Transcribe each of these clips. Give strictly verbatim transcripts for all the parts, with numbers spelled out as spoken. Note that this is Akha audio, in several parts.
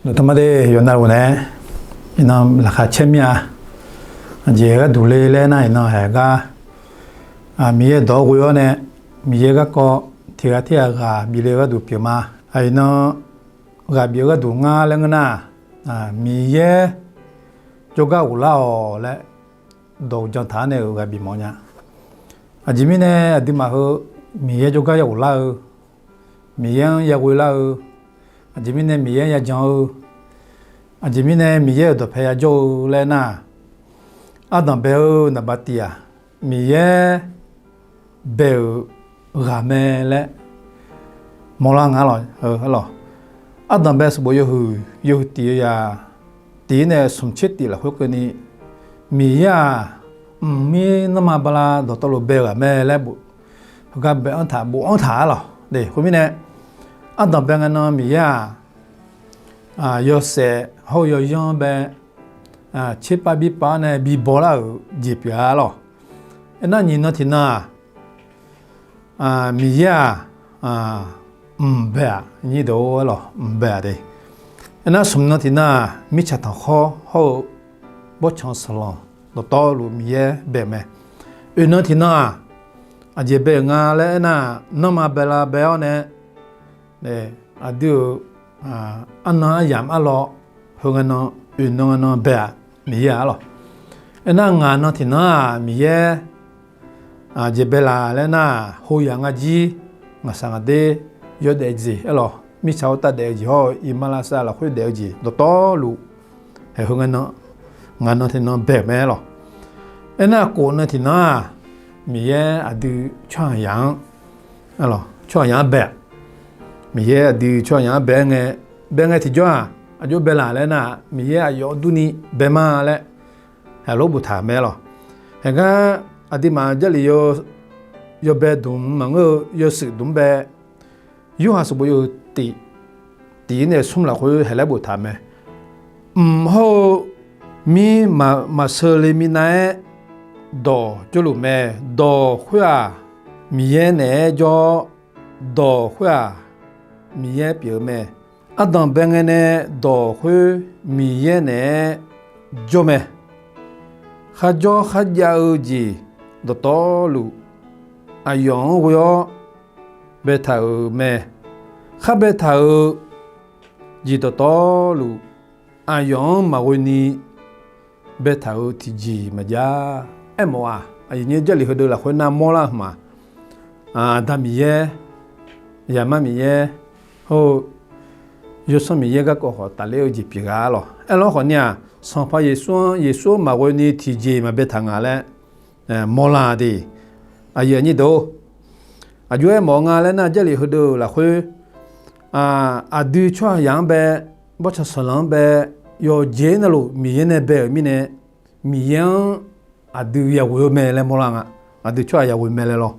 Dawqtawvluf nae, iqnan laqkhaq caer mir-a. Aqjeq gharduq le laer nar, iqnan haeq gar Miqyaer dawq-anr ghoe-awr nae, Miqyaer garkawv tiq ghaq tirghaq ghaq bif le-eu gharduq pyeuf ma. Iqnan ghaq bif-eu gharduq ngar laer ngeur nar, Miqyaer jawrgar ghoflar-awq laer dawq-eu jan taq-anr nae-euq ghaq bif mawf nya. Aqjeq mirnae aqduimaf heu Miqyaer jawrgar ya ghoflar-eu, Miqyaer-anr ya ghoe lar-eu, aqjeq mirnae Miqyaer-anr ya jan-eu, aqjeq mirnae Miqyaer-euq dawqpae ya jawr-eu laer nar, ardanq bae-eu naqba tif-aq, Miqyaer bae-euq ghaq mae laer mawrlar nga lawq. Ardanq bae sanqbof yawhuiq, yawhuiq tiq yawzaq tiq-ir nae smq tser tiq lafkhoer keuvni, Miqyaer-aq, mqmir nanrma bala dawqtawvluf bae-eu ghaq mae laer bof, heugar bae-anr taq bof-anr taq-a lawq. Khoermirnae, ardanq bae ngae nan Miqyaer-aq, yawshaef hawr-eu yawyanr bae, tserpav birpav-awr nae bibaw lar-euq jeq pyeuf-a lawq. Aernar, nyiq nan tiqnan-aq, Miqyaer-aq, mq bae-aq, nyir deuq-or lawq, mq bae-aq de. Aernar, smq nan tiqnan-aq, mirtsaq tanqkhawr hawr-eu bawrtsanq sanqlanq dawqtawvluf Miqyaer bae-euq mae. Oeq nan tiqnan-aq, aqjeq bae-euq nga laer aernar, nanrma bae la bae-awr nae, aqdui-euq arnan aryamq arlawr, heu ngae nan, oeq nan ngae nan bae-aq, Miqyaer-aq lawq. Aernar, ngaq nan tiqnan-aq, Miqyaer aqjeq bae la laer nar, hoyaq nga jir, ngaqshaq ngaqder yawdaef jeq aer lawq, mirtsaq-awr tav daef-eu jeq hawr-eu iqmalavshav lafkhoer daef-eu jeq dawqtawvluf, haeq heu ngae nan, ngaq nan tiqnan bae-euq mae aer lawq. Aernar, kof nan tiqnan-aq, Miqyaer aqdui tsawrhaqzaq-anr, tsawrhaqzaq-anr bae-aq, Miqyaer aqdui tsawrhaqzaq-anr bae ngae, bae ngae tiqjawr-aq, aqjox bae laq laer nar, Miqyaer aqyawf durni bae ma laer, haeq lof boftaq mae aer lawq. Haeq gar aqduimaf Jarlif yawbae dmq maqngeur-eu yawshuif dmq bae, Yorhaq sanqbof yawhuiq tiq, tiq-ir nae smr lafkhoer haeq laer boftaq mae. Mq hawr-eu mir maqsheu le minav-aer dawq jawrluf mae. Dawq khoer-aq, Miqyaer naeq-aer jawr-awr, dawq khoer-aq, Miqyaer pyeuf-eu mae. Ardanq bae ngae nae dawq khoer Miqyaer naeq-aer jawr mae. Kharjawr kharjav-eu jeq dawqtawvluf aqyawf-anr ghoe-awr baetaq-euq mae. Khar baetaq-euq jeq dawqtawvluf aqyawf-anr maqghoe ni baetaq-euq tiqjeq maqjav. Aermawf-aq, aqyuif nyir Jarlif heudeuq lafkhoer nar mawrlar-eu hmq-aq, Aqda Miqyaer, Zaqmar Miqyaer, hawr-eu Yawsanr Miqyaer garkawv khawf tafler-eu jeq pyeuf gha lawq. Aerlawr khawfni-aq, Sanqpaq Yeqsur-anr, Yeqsur-anr maqghoe ni tiqjeq maqbaetaq nga laer mawrlar de. Aqyuif aqnyir deuq-or, aqjox aermawf-eu nga laer nar, Jarlif heudeuq lafkhoer aqdui tsawrhaqzaq-anr bae, bawrtsanq sanqlanq-anr bae, yawqjeq navluf Miqyaer nae bae-euq mirnae, Miqyaer-anr aqdui yaghoe-eu mae laer mawrlar nga. Aqdui tsawrhaq yaghoe mae laer lawr.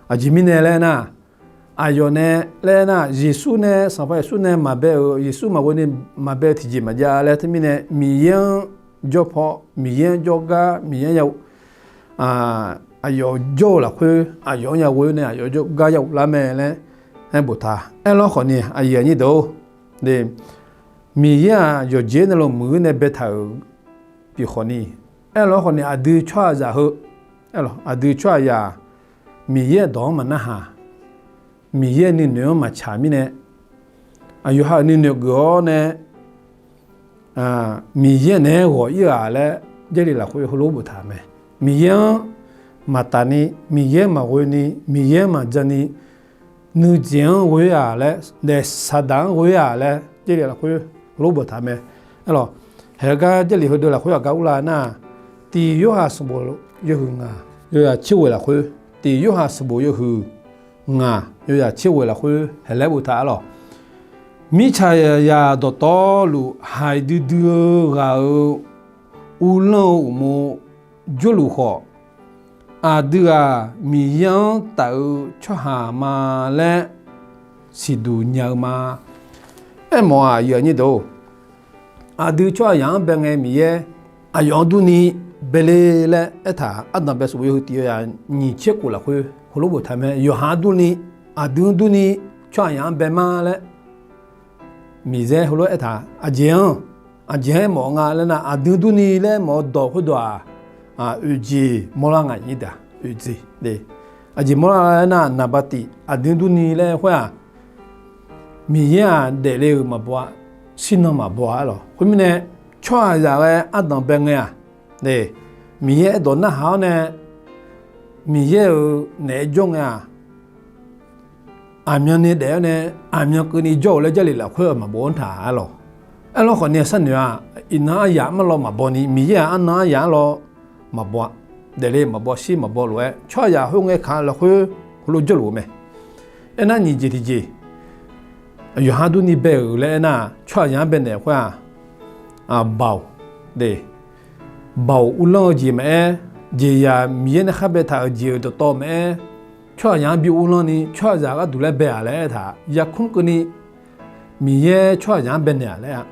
Aqjeq mirnae laer nar, aqyawf nae laer nar, Yeqsur nae, Sanqpaq Yeqsur nae maqbae-euq, Yeqsur maqghoe ni maqbae-eu tiqjeq maqjav laer teumirnae, Miqyaer-anr jawr paw, Miqyaer-anr jawrgar, Miqyaer-anr ya aqyawf jawr-eu lafkhoer aqyawf-anr yaghoe nae aqyawf jawrgar yaghoflar mae laer aer boftaq. Aerlawr khawfni, aqyuif aqnyir deuq-or, Miqyaer-aq yawqjeq navluf muiq-eu nae baetaq-euq pyeuf khawfni, aerlawr khawfni aqdui tsawrhaqzaq heu, aqdui tsawrhaqzaq Miqyaer-euq dawq-anr maqnarhaq, Miqyaer nuinoeq-anr maqtsaq mirnae, aqyawf ha-euq nuinoeq geuf-awr nae Miqyaer naeq-aer ghawq-ir-aq laer Jarlif lafkhoer heulof boftaq mae. Miqyaer-anr maqtaf ni, Miqyaer maqghoe ni, Miqyaer maqjan ni, nuijeq-anr ghoe-aq laer, daef Saqdaq-anr ghoe-aq laer Jarlif lafkhoer heulof boftaq mae. Aerlawq, haeq gar Jarlif heudeuq lafkhoer aqgar urlar nar, tiq Yorhaq sanqbof yawhuiq ngaq yawzaq tser ghoeq lafkhoer, tiq Yorhaq sanqbof yawhuiq ngaq yawzaq tser ghoeq lafkhoer haeq laer boftaq-a lawq. Mirtsaqzaq dawqtawvluf haiq duidui-eu ghaq-euq uvlanr-eu uqmov jawrluf khawf, aqdui-aq Miqyaer-anr taf-eu tsawrhaq ma laer siqduq nya-eu ma. Aermawf-aq, aqyuif aqnyir deuq-or, aqdui tsawrhaqzaq-anr bae ngae Miqyaer aqyawf-anr durni baele laer aertaq, ardanq bae sanqbof yawhuiq tiq yawzaq nyiq tser khof lafkhoer heulof boftaq mae. Yawqha-anr durni, aqdui-anr durni tsawrhaqzaq-anr bae ma laer Miqyaer heulof-aer aertaq, aqjeq-anr, aqjeq-anr aermawf nga laer nar, aqdui durni laer mawf-eu dawq khoerdawq-aq, oeqjeq mawrlar nga nyir deuq-aq, oeqjeq, aqjeq mawrlar laer nar, naqba tif aqdui durni laer khoer-aq, Miqyaer-aq daefle-euq maqbaw-a, shirnan maqbaw-a arlawq. Khoermirnae, tsawrhaqzaq ghae ardanq bae ngae-aq, Miqyaer aerdawq narhaq-awr nae, Miqyaer-euq naeq-aer jawr ngae-aq, aqmyanni daef-awr nae, aqmyan keuvni jawr-euq laer Jarlif lafkhoer maqbaw-anr taq arlawq. Aerlawr khawfni sharnoeq-aq, iqnan aryaq armar lawv maqbaw ni, Miqyaer-aq arnan aryaq arlawr maqbaw-a. Daefle maqbaw, shir maqbaw lof-aer tsawrhaqzaq khoerngae kaq lafkhoer heulof jawrluf-eu mae. Aernar, nyiq jeq tiqjeq, yawqha durni bae-euq laer aernar, tsawrhaqzaq-anr baenaeq khoer-aq, baoq, baoq uvlanr-eu jeq maqaer, jeqzaq Miqyaer nae khar baetaq-euq jeq-euq dawqtawv maqaer, tsawrhaqzaq-anr bi uvlanr ni tsawrhaqzaq gharduq laer bae-aq laer aertaq, yarkmr keuvni Miqyaer tsawrhaqzaq-anr baenaeq-aq laer-a.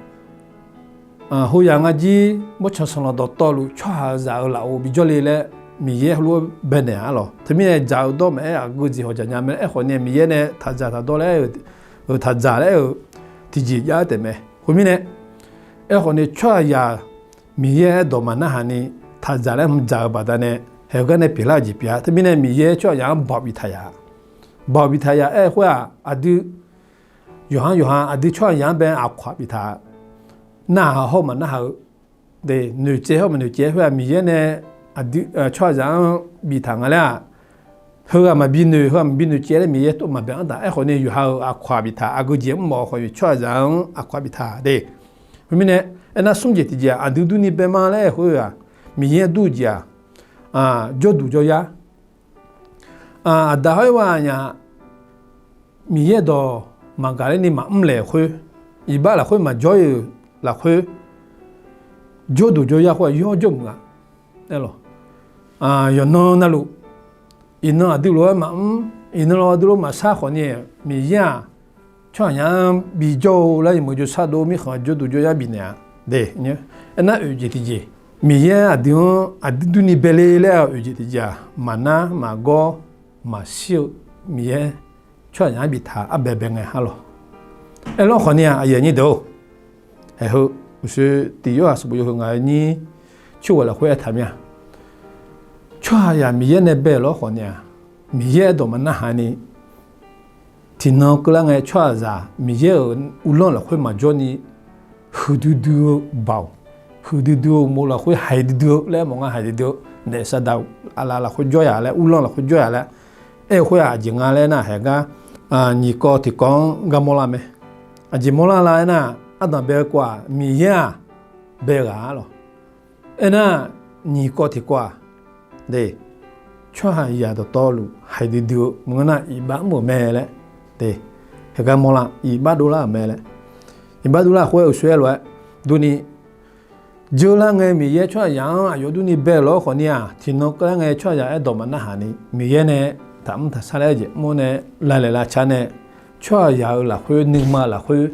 Hoyaq ngar jir, mawrtsanq sanqlanq dawqtawvluf tsawrhaqzaq-euq lafov bijawr le laer Miqyaer heulof-aer baenaeq-a arlawq. Teumirnae dzaq-eu dawr maqaer, aqgeu jeq hawq dzaq nya mae. Aerkhawfni Miqyaer nae taq dzaq taq dawr laer aer-eu, taq dzaq laer aer-eu tiqjeq jav-aer taef mae. Khoermirnae, aerkhawfni tsawrhaqzaq Miqyaer aerdawq maqnarhaq ni taq dzaq laer hmq dzaq-eu baqdanae, haeq-eu gar nae pyeuflar-eu jeq pyeuf-a. Teumirnae Miqyaer tsawrhaqzaq-anr baoq biftaq yaq, baoq biftaq yaq aer-eu khoer-aq, aqdui yawqha yawqha aqdui tsawrhaqzaq-anr bae aqkawq-aq biftaq, narhaq hawr maqnarhaq-eu, noeqtsaev hawr maqnoeqtsaev khoer-aq, Miqyaer nae aqdui tsawrhaqzaq-anr biftaq nga laer-aq, heughaq maqbi noeq, heughaq maqbi noeqtsaev laer Miqyaer tov maqbae-anr taq. Aerkhawfni yawqha-euq aqkawq-aq biftaq, aqgeu jeq mr mawf-eu khawf tsawrhaqzaq-anr aqkawq-aq biftaq de. Khoermirnae, aernar smr jeq tiqjeq-aq, aqdui durni bae ma laer khoer-aq, Miqyaer dur-eu jeq-aq, jawrduq jawryar, aqda hawr-ir wa nya, Miqyaer dawq maqgaq ler ni maqmr laeq khoer, iqbax lafkhoer maqjawr-ir-euq lafkhoer, jawrduq jawryar khoer-aq yawr jawrmq nga. Yawqnan navluf, iqnan aqdui lof-aer maqmr, iqnan lof aqdui lof maqsar khawfni, Miqyaer-aq tsawrhaqzaq-anr bijawr-eu laer yawmuiq jawrshar dov mirkhanq jawrduq jawryar bifnaeq-a de. Aernar oeq jeq tiqjeq, Miqyaer aqdui-anr aqdui durni bae le laer-eu oeq jeq tiqjeq-aq, maqnar maqgawr maqshir-eu Miqyaer tsawrhaqzaq-anr biftaq arbae bae ngae arlawq. Aerlawr khawfni-aq, aqyuif aqnyir deuq-or, haeq heu uqshoe tiq yorhaq sanqbof yawhuiq ngaq-eu nyir coer ghaq lafkhoer aertaq mir-a, tsawrhaqzaq Miqyaer nae bae-euq lawr khawfni-aq, Miqyaer aerdawq maqnarhaq ni tiqnan keuvlar ngae tsawrhaqzaq Miqyaer-euq uvlanr lafkhoer maqjawr ni, huiqdui dui-eu baoq, huiqdui dui-eu uqmov lafkhoer haiq duidui-eu laer mawf nga, haiq duidui-eu naef saqdaq aqlaf lafkhoer jawr yaq laer, uvlanr lafkhoer jawr yaq laer aer-eu khoer-aq, aqjeq nga laer nar, haeq gar nyiq kawv tiq kawv-anr gar mawrlar mae. Aqjeq mawrlar la aernar, ardanq bae-eu kawv-aq Miqyaer-aq bae ghaq arlawq. Aernar, nyiq kawv tiq kawv-aq, tsawrhaqzaq dawqtawvluf haiq duidui-eu maqngeur nar, iqbax mr-euq mae laer, haeq gar mawrlar, iqbax dovlar-euq mae laer, iqbax dovlar khoer uqshoe aer lof-aer durni, jeur lar ngae Miqyaer tsawrhaqzaq-anr aqyawf durni bae-euq lawr khawfni-aq, tiqnan keuvlar ngae tsawrhaqzaq aerdawq maqnarhaq ni Miqyaer nae taqmr taqshar laer jeq mr nae, lavlaeq lavca nae, tsawrhaqzaq-euq lafkhoer nuima lafkhoer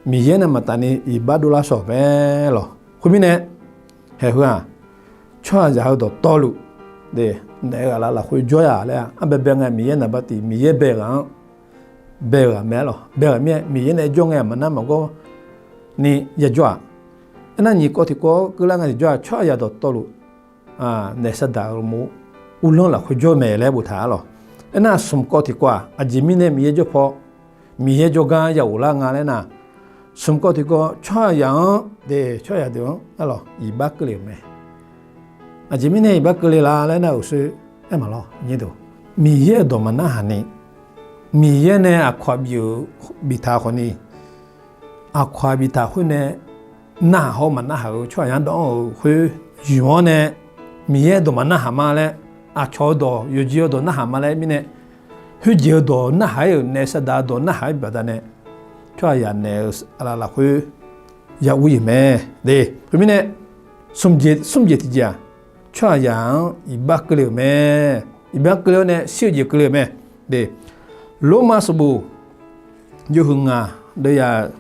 Miqyaer nae maqtaf ni iqbax dovlar shawq mae lawq. Khoermirnae, haeq heu-aq, tsawrhaqzaq heu dawqtawvluf naef-eu aqlaf lafkhoer jawr yaq laer-a, arbae bae ngae Miqyaer naqba tiq Miqyaer bae ghaq-anr bae-eu ghaq mae lawq. Bae ghaq mir-aer Miqyaer nae jawr ngae maqnar maqgawr ni yajawr-aq, aernar nyiq kawv tiq kawv-anr keuvlar ngae tiqjawr-aq, tsawrhaqzaq dawqtawvluf naef saqdaq-euq uqmov uvlanr lafkhoer jawr mae laer boftaq arlawq. Aernar smq kawv tiq kawv-aq, aqjeq mirnae Miqyaer jawr paw, Miqyaer jawrgar yaghof lar nga laer nar, smq kawv tiq kawv tsawrhaqzaq-anr de, tsawrhaqzaq deuq-anr arlawq iqbax keuvle-euq mae. Aqjeq mirnae iqbax keuvle la laer nar, uqshoe aer maqlawr nyir deuq, Miqyaer-euq dawq maqnarhaq ni, Miqyaer nae aqkawq-aq bif-euq biftaq khawfni, aqkawq-aq biftaq khoer nae narhaq hawr maqnarhaq-eu tsawrhaqzaq-anr dawv-anr-euq khoer yumq-awr nae, Miqyaer-euq dawq maqnarhaq ma laer, aqcawq-eu dawq, yawqjeq-eu dawq narhaq ma laer mirnae, khoerjeq-eu dawq narhaq-ir-euq naef saqdaq-eu dawq narhaq-ir baqdanae, tsawrhaqzaq naef-eu aqlaf lafkhoer ya ur-ir-euq mae. De, khoermirnae, smr jeq tiqjeq-aq, tsawrhaqzaq-anr iqbax keuvle-euq mae. Iqbax keuvle-awr nae shir-eu jeq keuvle-euq mae. De, Lormav sanqbof yawhuiq ngaq deuvyaq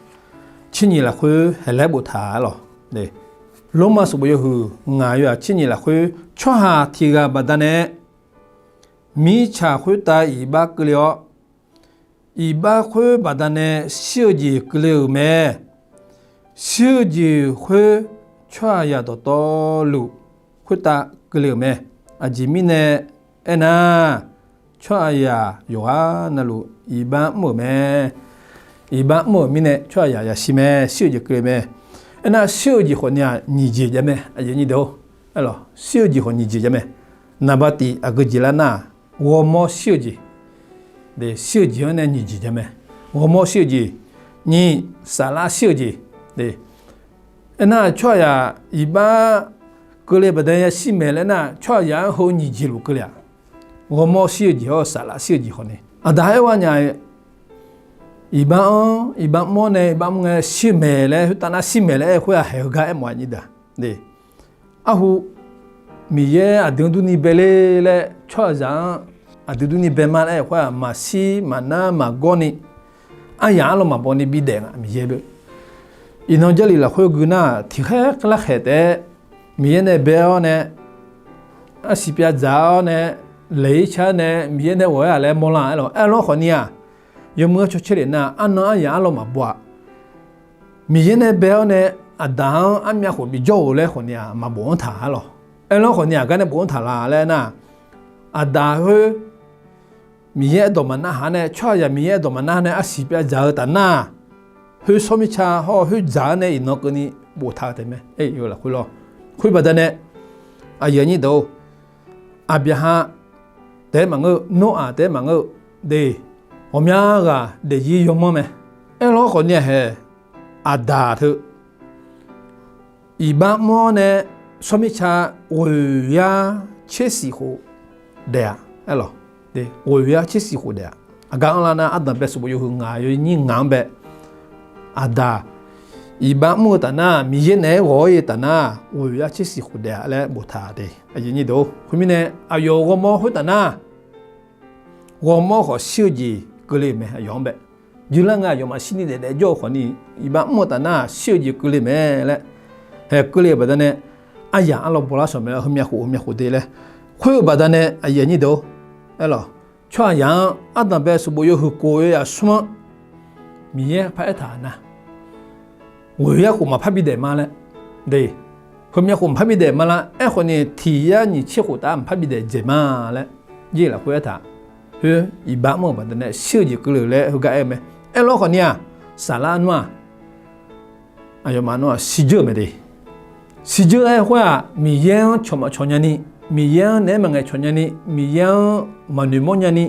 tser nyiq lafkhoer haeq laer boftaq arlawq. Lormav sanqbof yawhuiq ngaq yawhuiq tser nyiq lafkhoer, tsawrhaq tiq ghaq baqdanae mirtsaq khoertav iqbax keuvle-awr, iqbax khoer baqdanae shir-eu jeq keuvle-euq mae. Shir-eu jeq khoer tsawrhaqzaq dawqtawvluf khoertav keuvle-euq mae. Aqjeq mirnae aernar, tsawrhaqzaq yawqghaq navluf iqbax mr-euq mae. Iqbax mr-euq mirnae tsawrhaqzaq yashir mae, shir-eu jeq keuvle mae. Aernar, shir-eu jeq khawf ni-aq nyiq jeq jav mae. Shir-eu jeq khawf nyiq jeq jav mae. Naqba tiq aqgeu jeq lar nar, ghawrmawr shir-eu jeq. Shir-eu jeq-anr nae nyiq jeq jav mae. Ghawrmawr shir-eu jeq, nyiq, saflar shir-eu jeq. Aernar, tsawrhaqzaq iqbax keuvle baqdanae yashir maeq laer nar, tsawrhaqzaq-anr heu nyiq jeq luf keuvle-aq, ghawrmawr shir-eu jeq hawr-eu saflar shir-eu jeq khawf ni, aqda aer-awr nya iqbax-anr, iqbax mr-awr nae iqbax mr ngae shir maeq laer, khoertav nar shir maeq laer aer-eu khoer-aq, haeq heugar aermawf-a nyir deuq-aq. Arhu, Miqyaer aqdui-anr durni bae ler laer tsawrhaqzaq-anr aqdui durni bae ma laer aer-eu khoer-aq, maqshir maqnar maqgawr ni, aryaq arlawr maqbaw ni bidaef nga Miqyaer beu. Iqnan Jarlif lafkhoer gui nar, tiqkhaer larkhaeq taef-aer Miqyaer nae bae-awr nae, arsiq pyavdzaq-awr nae, laeq-ir ca-awr nae Miqyaer nae ghawq-aer-aq laer mawrlar-a aer lawq. Aerlawr khawf ni-aq, yawmuiq-anr cawcaer lef nar, arnan aryaq arlawr maqbaw-aq, Miqyaer nae bae-awr nae aqda-anr armyav khof bijawr-euq laer khawf ni-aq, maqbofanr taq-a lawq. Aerlawr khawf ni-aq, gar nae bofanr taq la laer nar, aqda khoer Miqyaer aerdawq maqnar haq-awr nae, tsawrhaqzaq Miqyaer aerdawq maqnar nae arsiq pyavdzaq-eu taf nar, khoer sawr mirtsa hawr-eu khoer dzaq-awr nae iqnan keuvni boftaq-eu taef mae. Lafkhoer lawr, khoer baqdanae, aqyuif aqnyir deuq-or, Aqbyaqha taef-aer maqngeur-eu, Noraq taef-aer maqngeur-eu, de, ghawqmya ghaq daefzir yawmanr mae. Aerlawr khawf ni-aq haeq, aqda teu iqbax mr-awr nae sawr mirtsa ghoeqyar tser siq khof daef-a. Aerlawq, ghoeqyar tser siq khof daef-a. Aqgar anrlar nar, ardanq bae sanqbof yawhuiq ngaq yawnyir ngaq-anr bae, aqda iqbax mr-eu taf nar, Miqyaer naeq-aer ghawq-ir-eu taf nar, ghoeqyar tser siq khof daef-a laer boftaq de. Khoermirnae, aqyawf-euq ghawrmawr khoertaf nar, ghawrmawr khawf shir-eu jeq keuvle-euq mae. Aqyawf-anr bae, jeular ngae aqyawfmaf shirni daef daef jawr-eu khawf ni, iqbax mr-eu taf nar shir-eu jeq keuvle mae laer, haeq keuvle-euq baqdanae, aryaq arlawr bawlar shawq mae laer, heumyav khof heumyav khof de laer, khoer-eu baqdanae, aqyuif aqnyir deuq-or, aerlawq, tsawrhaqzaq-anr ardanq bae sanqbof yawhuiq kof-eu yaf smr-anr Miqyaer paraer taq nar, ghoeqyar khof maqpar bidaef ma laer, de, heumyav khof maqpar bidaef ma lar. Aerkhawf ni tiq yar nyiq tser khof taf maqpar bidaef dzaeq ma laer, Jarlif lafkhoer aertaq. Khoer iqbax mr-euq baqdanae shir-eu jeq keuvle-euq laer heugar aer-eu mae. Aerlawr khawf ni-aq, saflar nar-aq, aqyawfmaf nar-aq siqdzeur-euq mae de. Siqdzeur aer-eu khoer-aq, Miqyaer-anr cawq maqcawq nyani, Miqyaer-anr naeq-aer maqngaeq cawq nyani, Miqyaer-anr maqnoeq mawr nyani,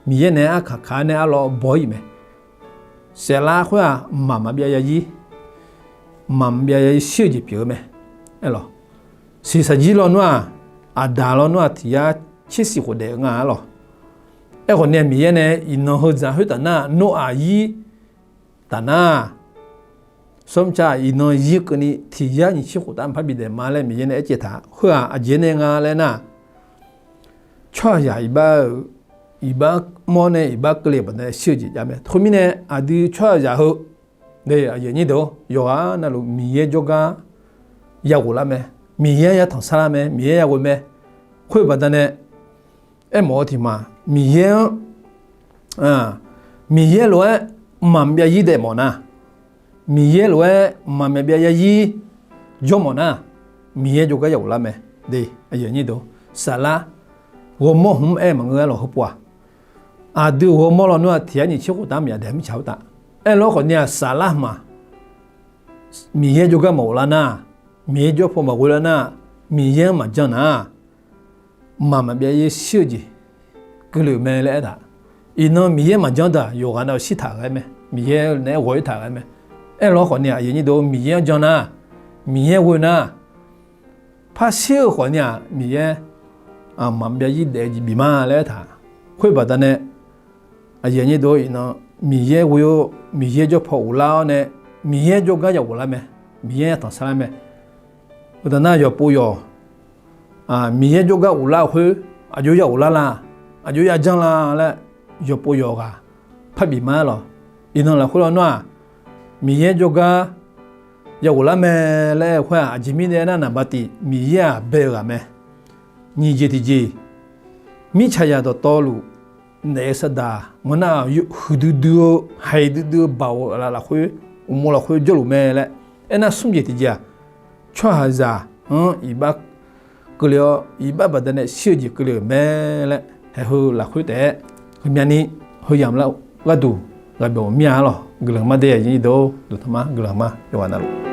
Miqyaer naeq-aer arkaq kaq-aer nae arlawr baw-ir mae. Saflar khoer-aq, mqmaq maqbyav zarzir, mqmaq maqbyav zarzir shir-eu jeq pyeuf-eu mae. Aerlawq, siqsaqjir lawnmr-aq, aqdaq lawnmr-aq tiq yar tser siq khof daef-eu nga-a lawq. Aerkhawf ni-aq, Miqyaer nae iqnan heudzaq khoertaf nar, Noraq zir taf nar, sawr mirtsa iqnan zir keuvni tiq yar nyiq tser khof taf maqpar bidaef ma laer Miqyaer nae aer caev taq. Khoer-aq, aqjeq nae nga laer nar, tsawrhaqzaq iqbax-eu, iqbax mr-awr nae iqbax keuvle-euq baqdanae shir-eu jeq jav mae. Khoermirnae, aqdui tsawrhaqzaq heu, aqyuif aqnyir deuq-or, yawqghaq navluf Miqyaer jawrgar yaghof lar mae. Miqyaer-anr yatanq sar lar mae. Miqyaer yaghof mae. Khoer-eu baqdanae aermawf-eu tiq ma, Miqyaer-anr, Miqyaer lof-aer mqmaq maqbyav zarzir daef mawf nar, Miqyaer lof-aer mqmaq maqbyav zarzir jawr mawf nar, Miqyaer jawrgar yaghof lar mae. De, saflar ghawrmawr hmq aer maqngeur-a lawq. Heupov-aq, aqdui ghawrmawr lawnmr-aq tiq yar nyiq tser khof taf maqya daef mirtsaq khoertav. Aerlawr khawf ni-aq, saflar hmq-aq, Miqyaer jawrgar maqghof lar nar, Miqyaer jawr paw maqghoe lar nar, Miqyaer-anr maqjan nar, mqmaq maqbyav zarzir shir-eu jeq keuvle-euq mae laer aertaq. Iqnan Miqyaer maqjan deuq-aq yawqghaq nav-eu shirtaq ghae mae. Miqyaer naeq-aer ghawq-ir taq ghae mae. Aerlawr khawf ni-aq, aqyuif aqnyir deuq, Miqyaer-anr jan nar, Miqyaer ghoe nar, par shir-eu khawf ni-aq, Miqyaer mqmaq maqbyav zarzir daef-eu jeq bif ma laer aertaq. Khoer-eu baqdanae, aqyuif aqnyir deuq-or, iqnan Miqyaer ghoe-awr Miqyaer jawr paw ghoflar-awr nae, Miqyaer jawrgar yaghof lar mae. Miqyaer yatanq sar lar mae. Heu taf nar yawqpov yawq, Miqyaer jawrgar ghoflar-eu khoer, aqjox yaghof lar la, aqjox yajanr la laer, yawqpov yawq ghaq parbi ma-aer lawq. Iqnan lafkhoer lawnmr-aq, Miqyaer jawrgar yaghof lar mae laer aer-eu khoer-aq, aqjeq mirnae aernar, naqba tiq Miqyaer-aq bae-eu ghaq mae. Nyiq jeq tiqjeq, mirtsaqzaq dawqtawvluf naef-eu saqdaq ngeur nar-aq, huiqdui dui-eu haiq duidui-eu baoq-eu lafkhoer, uqmov lafkhoer jawrluf mae laer. Aernar smr jeq tiqjeq-aq, tsawrhaqzaq-anr iqbax keuvle-awr, iqbax baqdanae shir-eu jeq keuvle-euq mae laer, haeq heu lafkhoer taef-aer heumyavni, heu yamq lar gharduq ghaqbyawf mir-a lawq. Guiqlanq mar dae yaqzir deuq-or, duqtaq mar guiqlanq mar yawqghaq navluf.